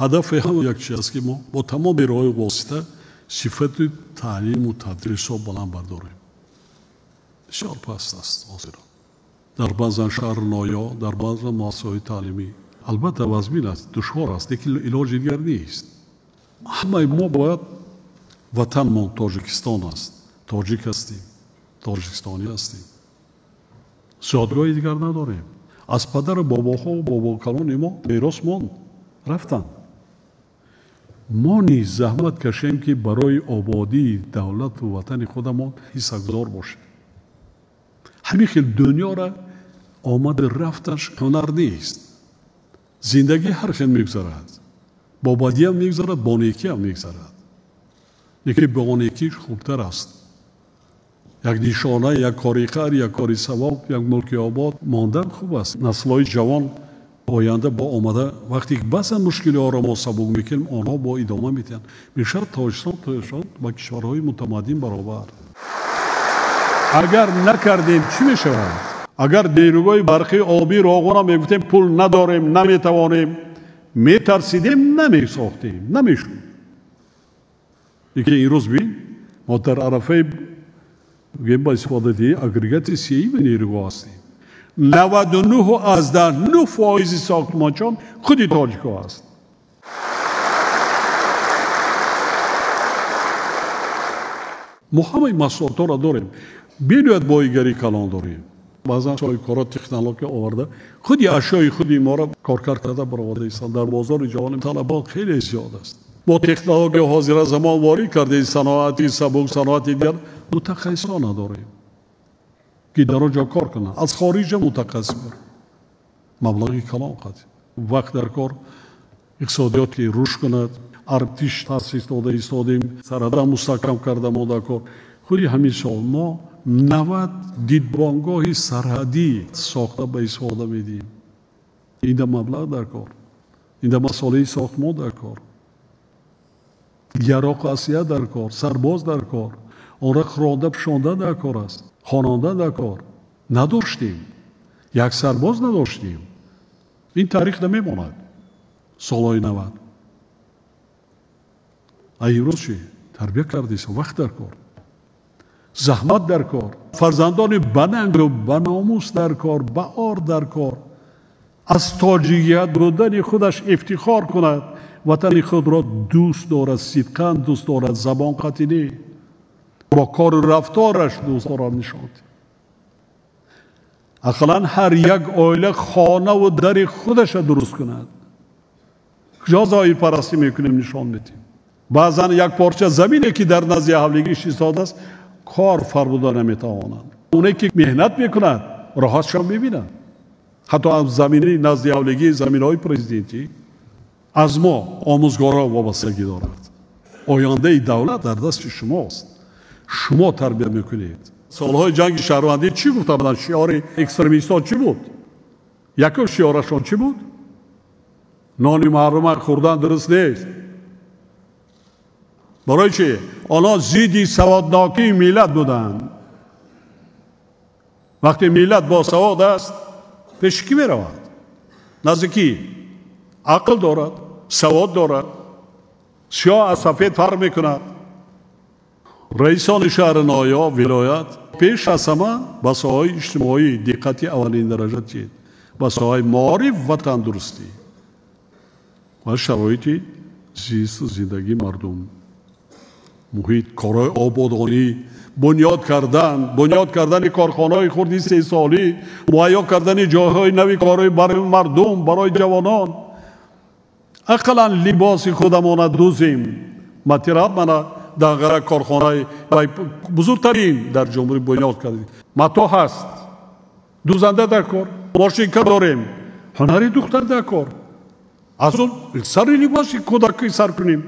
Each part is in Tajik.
Ҳадафи ҳам як чиз аст, ки мо бо тамоми роҳи восита сифати таълиму тадрисро баланд бардорем. Бисёр паст аст ҳозир. Дар баъзан шаҳру ноҳияҳо, дар баъзан муассисаҳои таълимӣ. Албатта вазмин аст, душвор аст, лекин илоҷи дигар нест. Ҳамаи мо бояд ватанмон Тоҷикистон аст. Тоҷик ҳастем, тоҷикистонӣ ҳастем. Зодгоҳи дигар надорем. Аз падару бобоҳо бобокалони мо мерос монд, рафтанд. Мо низ заҳмат кашем, ки барои ободии давлату ватани худамон ҳиссагузор бошем. Ҳамин хел дунёра омаду рафташ ҳунар нест. Зиндагӣ ҳар хел мегузарад. Бо бадиам мегузарад, бо некиам мегузарад. Лекин бо некиш хубтар аст. Як нишона, як кори хайр, як кори савоб, як мулки обод мондан хуб аст. Наслҳои ҷавон оянда бо омада вақте ки баъзан мушкилиҳоро мо сабук мекунем, онҳо бо идома медиҳанд. Мешавад Тоҷикистон ба кишварҳои мутамаддин баробар. Агар накардем чӣ мешавад? Агар нерӯгоҳи барқи обӣ Роғунро мегуфтем пул надорем, наметавонем, метарсидем, намесохтем, намешуд. Лекин имрӯз бин, мо дар арафаи ба истифодаи агрегати сеюми нерӯгоҳ ҳастем. 99.9% сохтмончон худи тоҷикҳо аст. Мо ҳамаи маҳсулотҳоро дорем. Бениҳоят боигарии калон дорем. Баъзан соҳибкорон технология оварда худи ашёи худи моро коркард карда бароварда истанд. Дар бозори ҷаҳонӣ талабот хеле зиёд аст. Бо технология ҳозира замон ворид кардаи саноати сабук, саноати дигар мутахассисон надорем, ки дар он ҷо кор кунанд. Аз хориҷа мутахассис барем. Маблағи калон қад. Вақт дар кор иқтисодиёт ки рушд кунад, артиш таъсис дода истодем, сарҳада мустаҳкам карда мо дар кор. Худи ҳамин сол мо 90 дидбонгоҳи сарҳадӣ сохта ба истифода медиҳем. Инда маблағ дар кор, инда масолеҳи сохтмон дар кор, яроқу аслиҳа дар кор, сарбоз дар кор, онро хӯронда пӯшонда дар кор аст, хононда дар кор. Надоштем, як сарбоз надоштем. Ин таърих намемонад. Солҳои 90. А имрӯз чӣ? Тарбия кардест, вақт дар кор, заҳмат дар кор, фарзандони банангу баномус дар кор, баор дар кор. Аз тоҷикият будани худаш ифтихор кунад, ватани худро дӯст дорад, сидқан дӯст дорад, забон қатинӣ бо кору рафтораш дӯст дорад нишон диҳад. Ақаллан ҳар як оила хонаву дари худаша дуруст кунад. Куҷо зоҳирпарастӣ мекунем, нишон медиҳем. Баъзан як порча замине ки дар назди ҳавлигӣ истодааст, кор фармуда наметавонанд. Оне ки меҳнат мекунад, роҳатшам мебинад. Ҳатто аз замини назди ҳавлигӣ, заминҳои президентӣ аз мо омӯзгорон вобастагӣ дорад. Ояндаи давлат дар дасти шумост. Шумо тарбия мекунед. Солҳои ҷанги шаҳрвандӣ чӣ гуфта буданд? Шиори экстремистҳо чӣ буд? Якум шиорашон чӣ буд? Нони маҳрума хӯрдан дуруст нест. Барои чӣ? Онҳо зидди саводнокии миллат буданд. Вақте миллат босавод аст, пеши кӣ меравад? Назди кӣ? Ақл дорад, савод дорад, сиёҳ аз сафед фарқ мекунад. Раисони шаҳри ноҳияҳо, вилоят пеш аз ҳама ба соҳаҳои иҷтимоӣ диққати аввалин дараҷа диҳед, ба соҳаи маориф ва тандурустӣ ва шароити зисту зиндагии мардум, муҳит, корҳои ободонӣ, бунёд кардани корхонаҳои хурди истеҳсолӣ, муҳайё кардани ҷойҳои нави корҳои барои мардум, барои ҷавонон. Ақаллан либоси худамона дӯзем. Материал мана Данғара корхонаи бузургтарин дар ҷумҳурӣ бунёд кардем. Мато ҳаст, дӯзанда дар кор, мошинка дорем, ҳунари духтар дар кор. Аз он сари либоси кӯдакӣ сар кунем.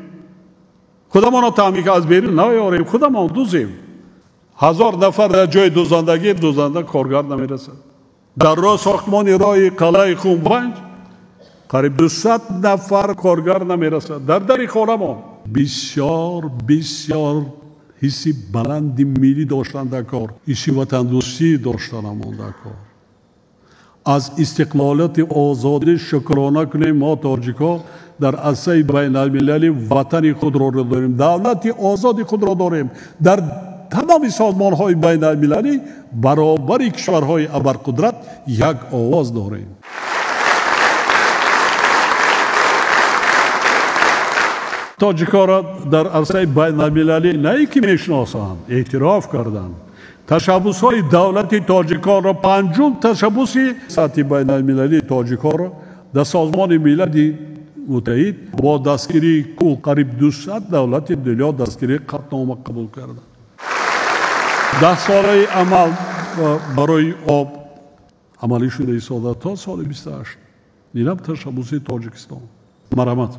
Худамонро таъмин аз берун наёрем, худамон дӯзем. 1000 нафар дар ҷои дӯзандагӣ дӯзанда коргар намерасад. Дар роҳ сохтмони роҳи қалъаи Хумбанҷ қариб 200 нафар коргар намерасад. Дар дари хонамон бисёр бисёр ҳисси баланди миллӣ доштан дар кор, ҳисси ватандӯстӣ доштанамон дар кор. Аз истиқлолияти озодӣ шукрона кунем. Мо тоҷикҳо дар арсаи байналмилалӣ ватани худро дорем, давлати озоди худро дорем. Дар тамоми созмонҳои байналмилалӣ баробари кишварҳои абарқудрат як овоз дорем. Тоҷикҳоро дар арсаи байналмилалӣ на ин ки мешиносанд, эътироф карданд. Ташаббусҳои давлати тоҷиконро, панҷум ташаббуси сатҳи байналмилалии тоҷикҳоро дар Созмони Милали Муттаҳид бо дастгирии кул қариб 200 давлати дунё дастгирии қатънома қабул карданд. 10 солаи амал барои об амалӣ шуда истода то соли 28. Инам ташаббуси Тоҷикистон. Марҳамат.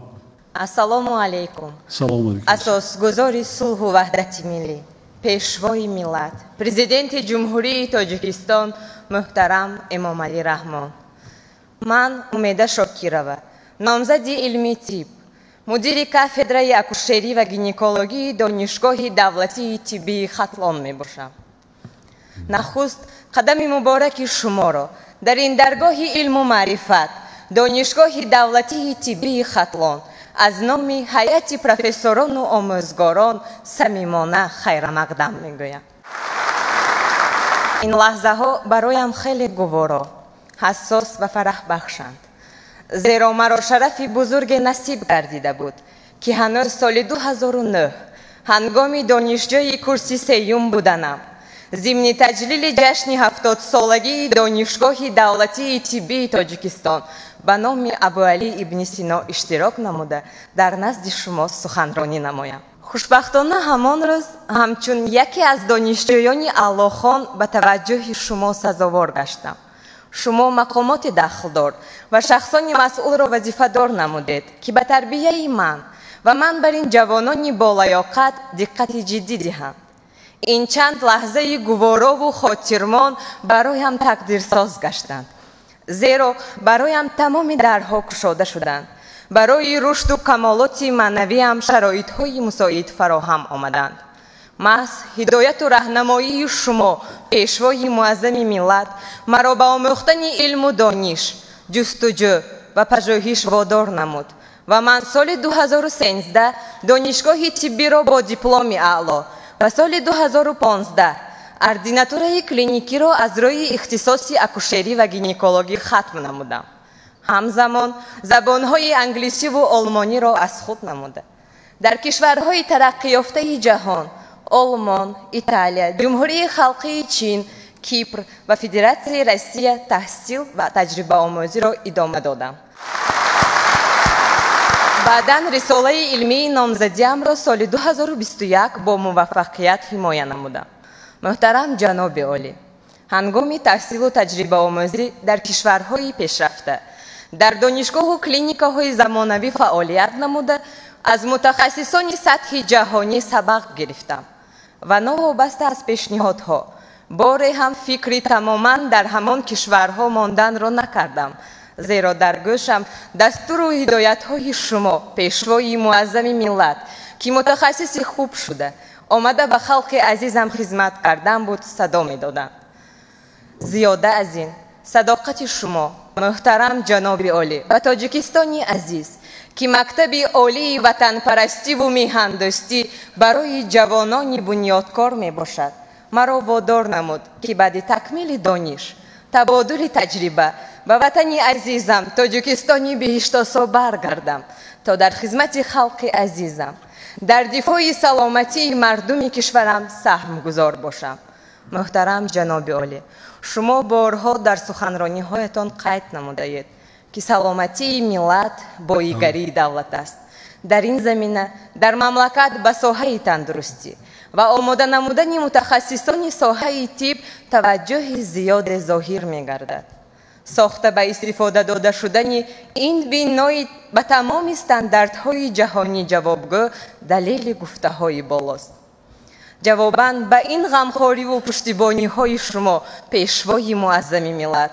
Ассалому алайкум. Салому алайкум. Асосгузори сулҳу ваҳдати миллӣ, пешвои миллат, Президенти Ҷумҳурии Тоҷикистон муҳтарам Эмомалӣ Раҳмон, ман Умеда Шокирова, номзади илми тиб, мудири кафедраи акушерӣ ва гинекологии Донишгоҳи давлатии тиббии Хатлон мебошам. Нахуст қадами мубораки шуморо дар ин даргоҳи илму маърифат, Донишгоҳи давлатии тиббии Хатлон, аз номи ҳайати профессорону омӯзгорон самимона хайрамақдам мегӯям. Ин лаҳзаҳо бароям хеле гуворо, ҳассос ва фараҳбахшанд, зеро маро шарафи бузурге насиб гардида буд, ки ҳанӯз соли 2009, ҳангоми донишҷӯи курси сеюм буданам, зимни таҷлили ҷашни 70-солагии Донишгоҳи давлатии тиббии Тоҷикистон ба номи Абуалӣ ибни Сино иштирок намуда, дар назди шумо суханронӣ намоям. Хушбахтона, ҳамон рӯз ҳамчун яке аз донишҷӯёни аълохон ба таваҷҷӯҳи шумо сазовор гаштам. Шумо мақомоти дахлдор ва шахсони масъулро вазифадор намудед, ки ба тарбияи ман ва ман бар ин ҷавонони болаёқат диққати ҷиддӣ диҳанд. Ин чанд лаҳзаи гуворову хотирмон бароям тақдирсоз гаштанд, зеро бароям тамоми дарҳо кушода шуданд, барои рушду камолоти маънавиам шароитҳои мусоид фароҳам омаданд. Маҳз ҳидояту раҳнамоии шумо, пешвои муаззами миллат, маро ба омӯхтани илму дониш, ҷустуҷӯ ва пажӯҳиш водор намуд ва ман соли 2013 донишгоҳи тиббиро бо дипломи аъло ва соли 2015 ординатураи клиникиро аз рӯи ихтисоси акушерӣ ва гинекологӣ хатм намудам. Ҳамзамон забонҳои англисиву олмониро аз худ намуда, дар кишварҳои тараққиёфтаи ҷаҳон: Олмон, Италия, Ҷумҳурии Халқии Чин, Кипр ва Федератсияи Россия таҳсил ва таҷрибаомӯзиро идома додам. Баъдан рисолаи илмии номзадиамро соли 2021 бо муваффақият ҳимоя намудам. Муҳтарам ҷаноби олӣ, ҳангоми таҳсилу таҷрибаомӯзӣ дар кишварҳои пешрафта, дар донишгоҳу клиникаҳои замонавӣ фаъолият намуда, аз мутахассисони сатҳи ҷаҳонӣ сабақ гирифтам ва новобаста аз пешниҳодҳо боре ҳам фикри тамоман дар ҳамон кишварҳо монданро накардам, зеро дар гӯшам дастуру ҳидоятҳои шумо, пешвои муаззами миллат, ки мутахассиси хуб шуда омада ба халқи азизам хизмат кардан буд, садо медоданд. Зиёда аз ин, садоқати шумо, муҳтарам ҷаноби олӣ, ба Тоҷикистони азиз, ки мактаби олии ватанпарастиву меҳандӯстӣ барои ҷавонони бунёдкор мебошад, маро водор намуд, ки баъди такмили дониш, табодули таҷриба ба ватани азизам, Тоҷикистони биҳиштосо баргардам, то дар хизмати халқи азизам, дар дифои саломатии мардуми кишварам саҳмгузор бошам. Муҳтарам ҷаноби олӣ, шумо борҳо дар суханрониҳоятон қайд намудаед, ки саломатии миллат боигарии давлат аст. Дар ин замина дар мамлакат ба соҳаи тандурустӣ ва омода намудани мутахассисони соҳаи тиб таваҷҷӯҳи зиёде зоҳир мегардад. Сохта ба истифода дода шудани ин бинои ба тамоми стандартҳои ҷаҳонӣ ҷавобгӯ далели гуфтаҳои болост. Ҷавобан ба ин ғамхориву пуштибониҳои шумо, пешвои муаззами миллат,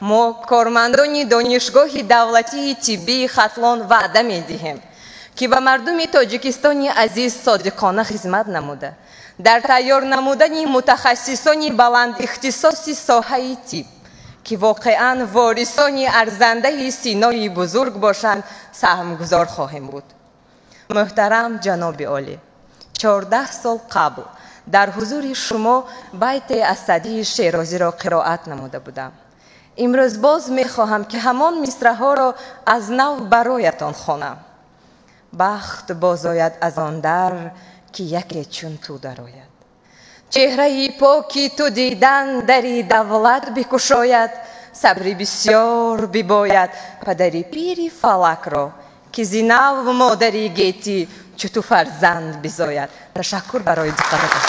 мо, кормандони Донишгоҳи давлатии тиббии Хатлон, ваъда медиҳем, ки ба мардуми Тоҷикистони азиз содиқона хизмат намуда, дар тайёр намудани мутахассисони баландихтисоси соҳаи тиб, ки воқеан ворисони арзандаи синои бузург бошанд, саҳмгузор хоҳем буд. Муҳтарам ҷаноби олӣ, 14 сол қабл дар ҳузури шумо байте аз Саъдии Шерозиро қироат намуда будам. Имрӯз боз мехоҳам, ки ҳамон мисраҳоро аз нав бароятон хонам. Бахт бозояд аз он дар, ки яке чун ту дарояд. Чеҳраи поки ту дидан дари давлат бикушояд. Сабри бисёр бибояд падари пири фалакро, ки зи нав модари гетӣ чу ту фарзанд бизояд. Ташаккур барои диққататон.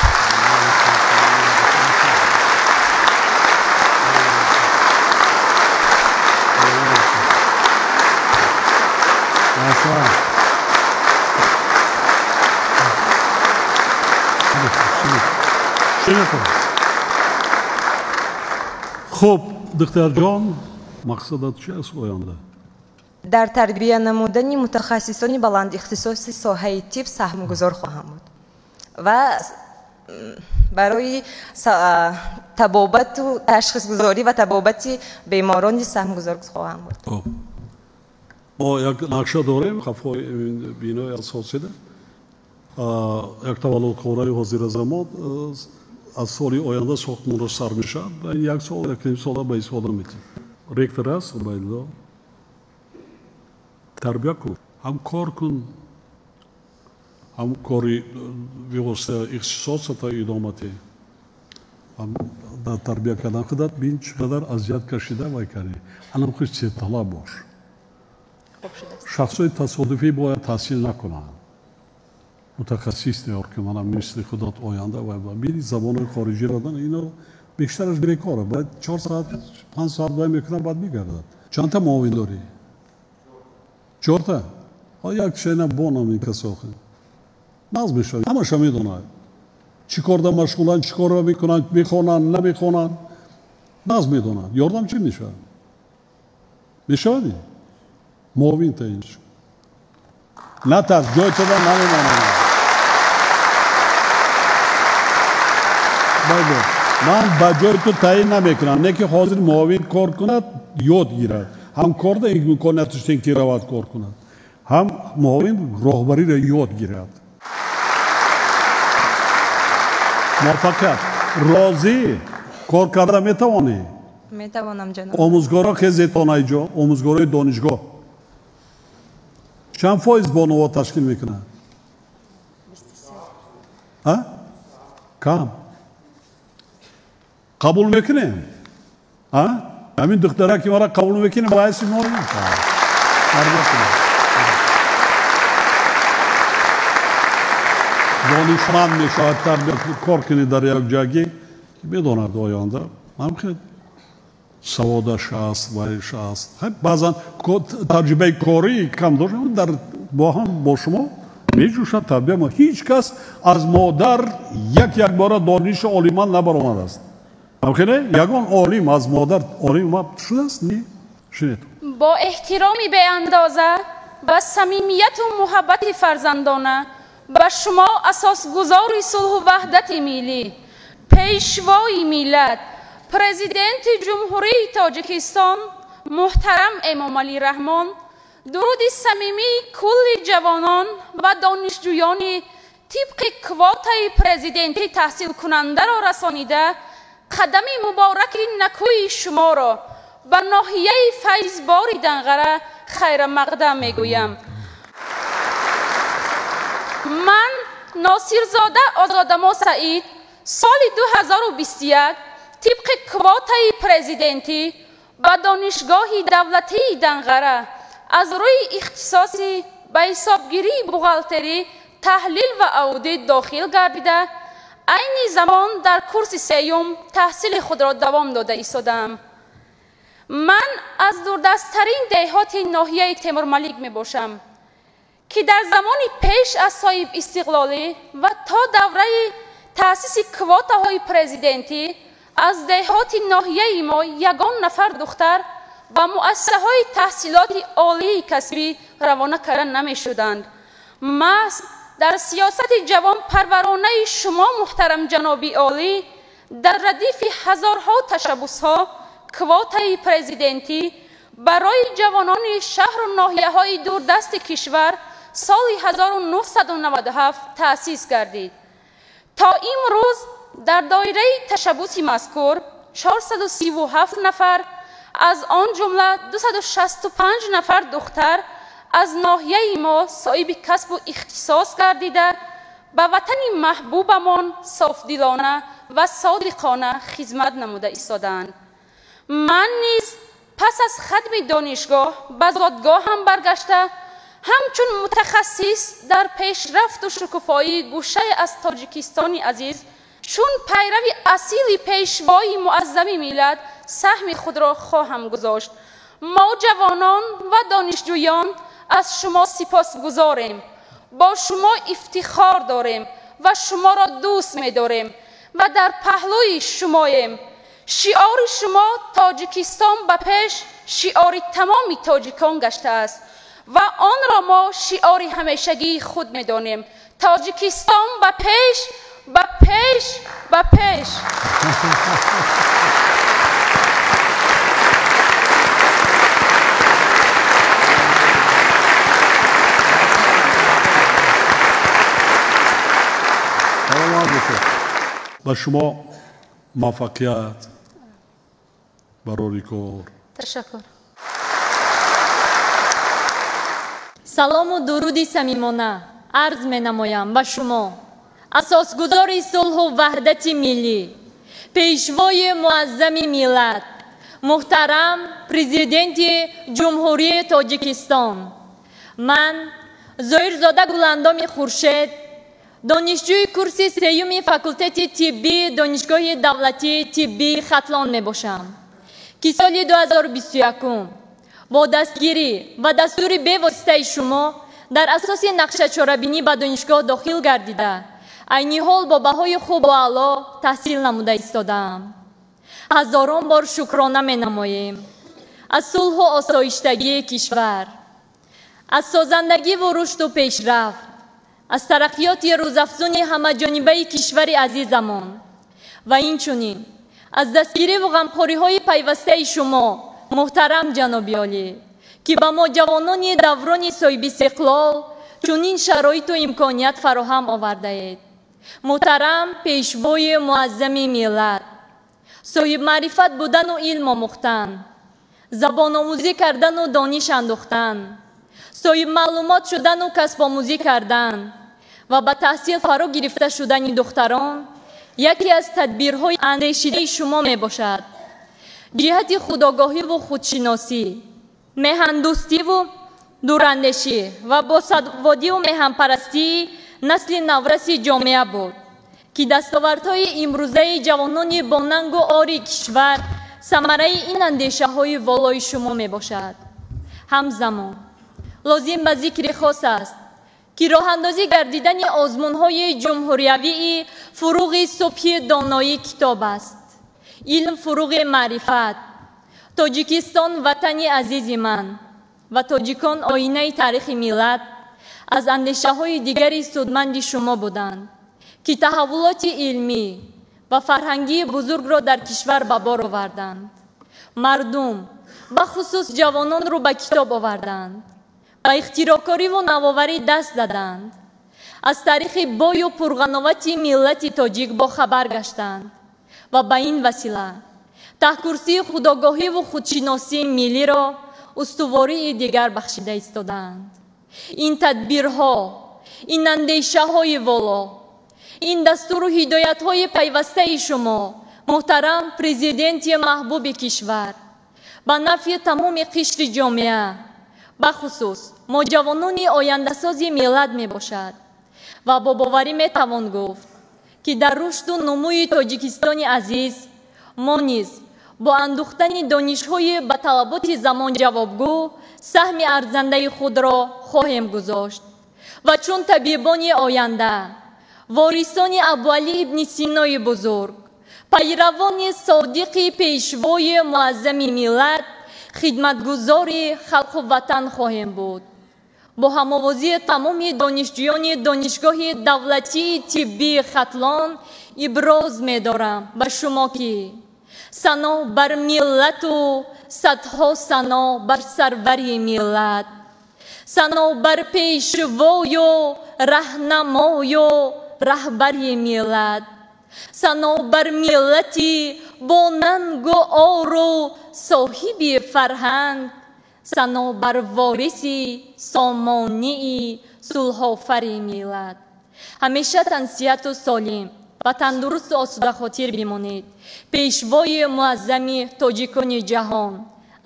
Хуб, духтарҷон, мақсадат чи аст оянда? Дар тарбия намудани мутахассисони баландихтисоси соҳаи тиб саҳмгузор хоҳам буд ва барои табобату ташхисгузорӣ ва табобати беморони саҳмгузор хоҳам буд. Мо як нақша дорем қафои бинои асосида, як таваллудхонаи ҳозиразамон аз соли оянда сохтмонро сар мешавад. Як сол, як ним сола ба истифода метиҳем. Ректор аст Убайдулло, тарбия кун, ҳам кор кун, ҳам кори бевосита ихтисосата идома диҳ, ҳам дар тарбия кардан худат бин чӣ қадар азият кашида вай кардӣ. Анам худ сеталаб бош. Шахсои тасодуфӣ бояд таҳсил накунанд, мутахассис тайёр ки манам мисли худат оянда вай бини забонҳои хориҷиро дан, ино бештараш бекора, бояд 4 соат 5 соат вай мекунад, баъд мегардад. Чандта муовин дорӣ? 4та? Як шайна бонам ин касохи нағз мешавад, ҳамаша медонад чӣ корда машғуланд, чӣ корро мекунанд, мехонанд, намехонанд, нағз медонад. Ёрдам чӣ мешавад? Мешавад муовин таъин шуд. Натарс, ҷои туда намемонам. Ман ба ҷои ту таъин намекунам, не ки ҳозир муовин кор кунад, ёд гирад, ҳам корда имконияташ ки равад кор кунад, ҳам муовин роҳбариро ёд гирад. Муваффақият. Розӣ кор карда метавонӣ? Метавонам, ҷаноб. Омӯзгоро хезетон айҷо, омӯзгорои донишгоҳ чанд фоиз бонуво ташкил мекунанд? Кам. Қабул мекунем? Ҳамин духтара ки мара қабул мекунем, ба ҳайси мо донишманд мешавад, тарбия кор кунед дар як ҷагӣ, медонад оянда ман хел саводаш аст, вайш аст. Баъзан таҷрибаи корӣ кам дошт, дар бо ҳам бо шумо меҷӯшад тарбия. Мо ҳеҷ кас аз модар як якбора дониши олиман набаромадааст. Хеле ягон олим аз модар олим шудааст? Не, шунед. Бо эҳтироми беандоза ва самимияту муҳаббати фарзандона ба шумо асосгузори сулҳу ваҳдати миллӣ, пешвои миллат, президенти Ҷумҳурии Тоҷикистон муҳтарам Эмомалӣ Раҳмон дуруди самимии кулли ҷавонон ва донишҷӯёни тибқи квотаи президентӣ таҳсилкунандаро расонида, қадами мубораки накӯи шуморо ба ноҳияи Файзбори Данғара хайрамақдам мегӯям. Ман Носирзода Озодамо Саид соли 2021 тибқи квотаи президентӣ ба донишгоҳи давлатии Данғара аз рӯи ихтисоси ба ҳисобгирии бухгалтерӣ, таҳлил ва аудит дохил гардида, айни замон дар курси сеюм таҳсили худро давом дода истодаам. Ман аз дурдасттарин деҳоти ноҳияи Темурмалик мебошам, ки дар замони пеш аз соҳибистиқлолӣ ва то давраи таъсиси квотаҳои президентӣ аз деҳоти ноҳияи мо ягон нафар духтар ба муассисаҳои таҳсилоти олии касбӣ равона карда намешуданд. Маҳз дар сиёсати ҷавонпарваронаи шумо, муҳтарам ҷаноби олӣ, дар радифи ҳазорҳо ташаббусҳо Квотаи президентӣ барои ҷавонони шаҳру ноҳияҳои дурдасти кишвар соли 1997 таъсис гардид. То имрӯз дар доираи ташаббуси мазкур 437 нафар, аз он ҷумла 265 нафар духтар аз ноҳияи мо соҳиби касбу ихтисос гардида, ба ватани маҳбубамон софдилона ва содиқона хизмат намуда истодаанд. Ман низ пас аз хатми донишгоҳ ба зодгоҳам баргашта, ҳамчун мутахассис дар пешрафту шукуфоии гӯшае аз Тоҷикистони азиз, чун пайрави асили пешвои муаззами миллат саҳми худро хоҳам гузошт. Мо ҷавонон ва донишҷӯён аз шумо сипосгузорем, бо шумо ифтихор дорем ва шуморо дӯст медорем ва дар паҳлӯи шумоем. Шиори шумо Тоҷикистон ба пеш шиори тамоми тоҷикон гаштааст ва онро мо шиори ҳамешагии худ медонем. Тоҷикистон ба пеш, ба пеш, ба пеш. Ба шумо муваффақият барори кор. Ташаккур. Салому дуруди самимона арз менамоям ба шумо, асосгузори сулҳу ваҳдати миллӣ, пешвои муаззами миллат, муҳтарам президенти Ҷумҳурии Тоҷикистон. Ман Зоирзода Гуландоми Хуршед, донишҷӯи курси сеюми факултети тиббии Донишгоҳи давлатии тиббии Хатлон мебошам, ки соли 2021 бо дастгирӣ ва дастури бевоситаи шумо дар асоси нақшачорабинӣ ба донишгоҳ дохил гардида, айни ҳол бо баҳои хубу аъло таҳсил намуда истодаам. Ҳазорон бор шукрона менамоем аз сулҳу осоиштагии кишвар, аз созандагиву рушду пешрафт, аз тараққиёти рӯзафзуни ҳамаҷонибаи кишвари азизамон ва инчунин аз дастгириву ғамхориҳои пайвастаи шумо, муҳтарам ҷаноби олӣ, ки ба мо ҷавонони даврони соҳибистиқлол чунин шароиту имконият фароҳам овардаед. Муҳтарам пешвои муаззами миллат, соҳибмаърифат будану илм омӯхтан, забономӯзӣ кардану дониш андӯхтан, соҳибмаълумот шудану касбомӯзӣ кардан ва ба таҳсил фаро гирифта шудани духтарон яке аз тадбирҳои андешидаи шумо мебошад. Ҷиҳати худогоҳиву худшиносӣ, меҳандӯстиву дурандешӣ ва босаводиву меҳанпарастии насли навраси ҷомеа буд, ки дастовардҳои имрӯзаи ҷавонони бонангу ори кишвар самараи ин андешаҳои волои шумо мебошад. Ҳамзамон лозим ба зикри хос аст, ки роҳандозӣ гардидани озмунҳои ҷумҳуриявии фуруғи субҳи доноӣ китоб аст. Илм фуруғи маърифат. Тоҷикистон ватани азизи ман ва тоҷикон оинаи таърихи миллат аз андешаҳои дигари судманди шумо буданд, ки таҳаввулоти илмӣ ва фарҳангии бузургро дар кишвар ба бор оварданд. Мардум, бахусус ҷавононро ба китоб оварданд, ба ихтироъкориву навоварӣ даст заданд, аз таърихи бою пурғановати миллати тоҷик бохабар гаштанд ва ба ин васила таҳкурсии худогоҳиву худшиносии миллиро устувории дигар бахшида истодаанд. Ин тадбирҳо, ин андешаҳои воло, ин дастуру ҳидоятҳои пайвастаи шумо, муҳтарам президенти маҳбуби кишвар, ба нафъи тамоми қишри ҷомеа, бахусус мо ҷавонони ояндасози миллат мебошад ва бо боварӣ метавон гуфт, ки дар рушду нумӯи Тоҷикистони азиз мо низ бо андӯхтани донишҳои ба талаботи замон ҷавобгӯ саҳми арзандаи худро хоҳем гузошт ва чун табибони оянда, ворисони Абуалӣ ибни Синои бузург, пайравони содиқи пешвои муаззами миллат, хидматгузори халқу ватан хоҳем буд. Бо ҳамовозии тамоми донишҷӯёни Донишгоҳи давлатии тиббии Хатлон иброз медорам ба шумо, ки Сано бар миллату садҳо сано бар сарвари миллат. Сано бар пешвою раҳнамою раҳбари миллат. Сано бар миллати бо нангу ору соҳиби фарҳанг. Сано бар вориси сомонии сулҳофари миллат. Ҳамеша тансиҳату солим ва тандурусту осудахотир бимонед. Пешвои муаззами тоҷикони ҷаҳон.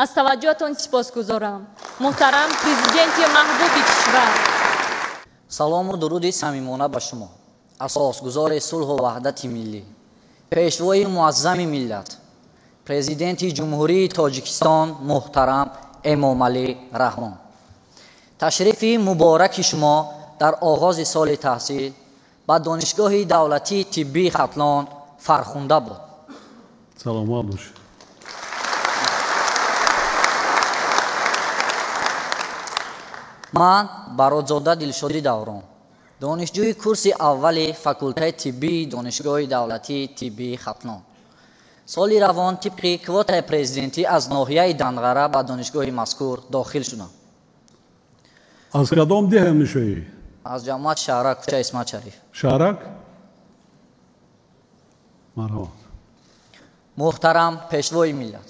Аз таваҷҷӯҳатон сипосгузорам. Муҳтарам президенти маҳбуби кишвар. Салому дуруди самимона ба шумо, асосгузори сулҳу ваҳдати миллӣ, пешвои муаззами миллат, президенти Ҷумҳурии Тоҷикистон муҳтарам Эмомалӣ Раҳмон. Ташрифи мубораки шумо дар оғози соли таҳсил ба Донишгоҳи давлатии тиббии Хатлон фархунда буд. Саломат бошед. Ман Баротзода Дилшодӣ Даврон, донишҷӯи курси аввали факултаи тиббии Донишгоҳи давлатии тиббии Хатлон. Соли равон тибқи квотаи президентӣ аз ноҳияи Данғара ба донишгоҳи мазкур дохил шудам. Аз кадом деҳа мешавӣ? Аз ҷамоати Шаҳрак, кӯчаи Исмат Шариф. Шаҳрак? Марҳамат. Муҳтарам пешвои миллат,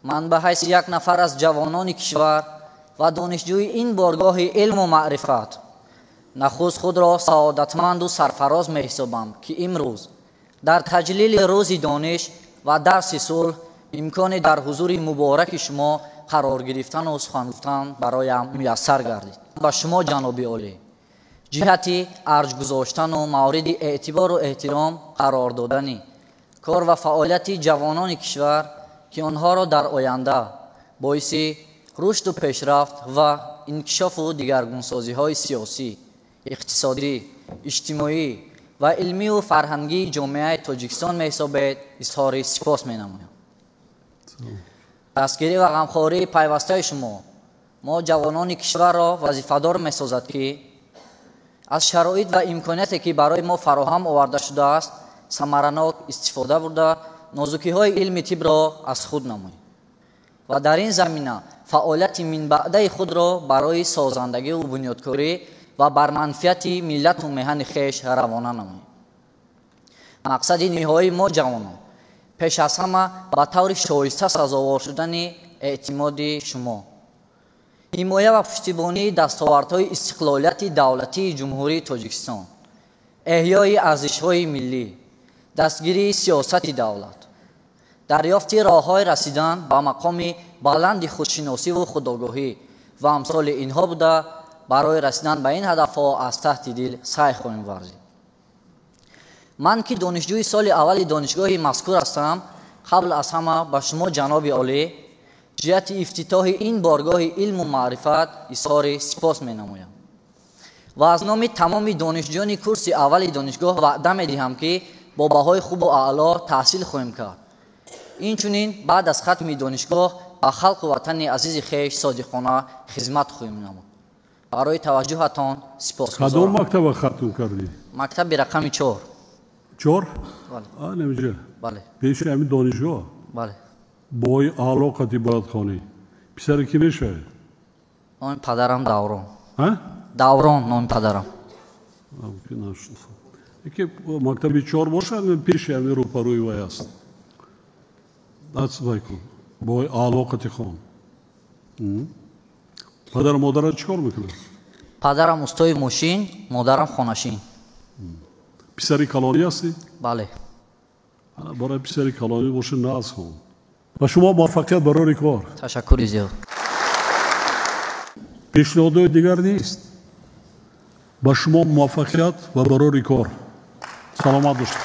ман ба ҳайси як нафар аз ҷавонони кишвар ва донишҷӯи ин боргоҳи илму маърифат нахуст худро саодатманду сарфароз меҳисобам, ки имрӯз дар таҷлили рӯзи дониш ва дарси сулҳ имконе дар ҳузури мубораки шумо қарор гирифтану сухан гуфтан бароям муяссар гардид. Ба шумо, ҷаноби олӣ, ҷиҳати арҷ гузоштану мавриди эътибору эҳтиром қарор додани кор ва фаъолияти ҷавонони кишвар, ки онҳоро дар оянда боиси рушду пешрафт ва инкишофу дигаргунсозиҳои сиёсӣ, иқтисодӣ, иҷтимоӣ ва илмию фарҳангии ҷомеаи Тоҷикистон меҳисобед, изҳори сипос менамоям. Дастгирӣ ва ғамхории пайвастаи шумо мо ҷавонони кишварро вазифадор месозад, ки аз шароит ва имконияте, ки барои мо фароҳам оварда шудааст, самаранок истифода бурда, нозукиҳои илми тибро аз худ намоем ва дар ин замина фаъолияти минбаъдаи худро барои созандагиву бунёдкорӣ ва бар манфиати миллату меҳани хеш равона намоем. Мақсади ниҳоии мо ҷавонон пеш аз ҳама ба таври шоиста сазовор шудани эътимоди шумо, ҳимоя ва пуштибонии дастовардҳои истиқлолияти давлатии Ҷумҳурии Тоҷикистон, эҳёи арзишҳои миллӣ, дастгирии сиёсати давлат, дарёфти роҳҳои расидан ба мақоми баланди худшиносиву худогоҳӣ ва амсоли инҳо буда, барои расидан ба ин ҳадафҳо аз таҳти дил саъй хоҳем варзид. Ман ки донишҷӯи соли аввали донишгоҳи мазкур ҳастам, қабл аз ҳама ба шумо, ҷаноби олӣ, ҷиҳати ифтитоҳи ин боргоҳи илму маърифат изҳори сипос менамоям ва аз номи тамоми донишҷӯёни курси аввали донишгоҳ ваъда медиҳам, ки бо баҳои хубу аъло таҳсил хоҳем кард. Инчунин баъд аз хатми донишгоҳ ба халқу ватани азизи хеш содиқона хизмат хоҳем намуд. Барои таваҷҷӯҳатон сипосгузорам. Кадом мактаба хатм кардӣ? Мактаби рақами 4. 4? Намеҷа? Бале. Пеши ҳамин донишгоҳ? Бале. Бои аъло қати бояд хонӣ. Писари кӣ мешавӣ? Номи падарам Даврон. Даврон номи падарам. Яке мактаби 4 бошад, пеши ҳамин рӯпарӯи вай аст. Даст вай кун. Бои аъло қати хон. Падару модарат чӣ кор мекунад? Падарам устои мошин, модарам хонашин. Писари калонӣ ҳастӣ? Бале. Барои писари калонӣ боша на аз хон. Ба шумо муваффақият барори кор. Ташаккури зиёд. Пешниҳодҳои дигар нест. Ба шумо муваффақият ва барори кор. Саломат бошед.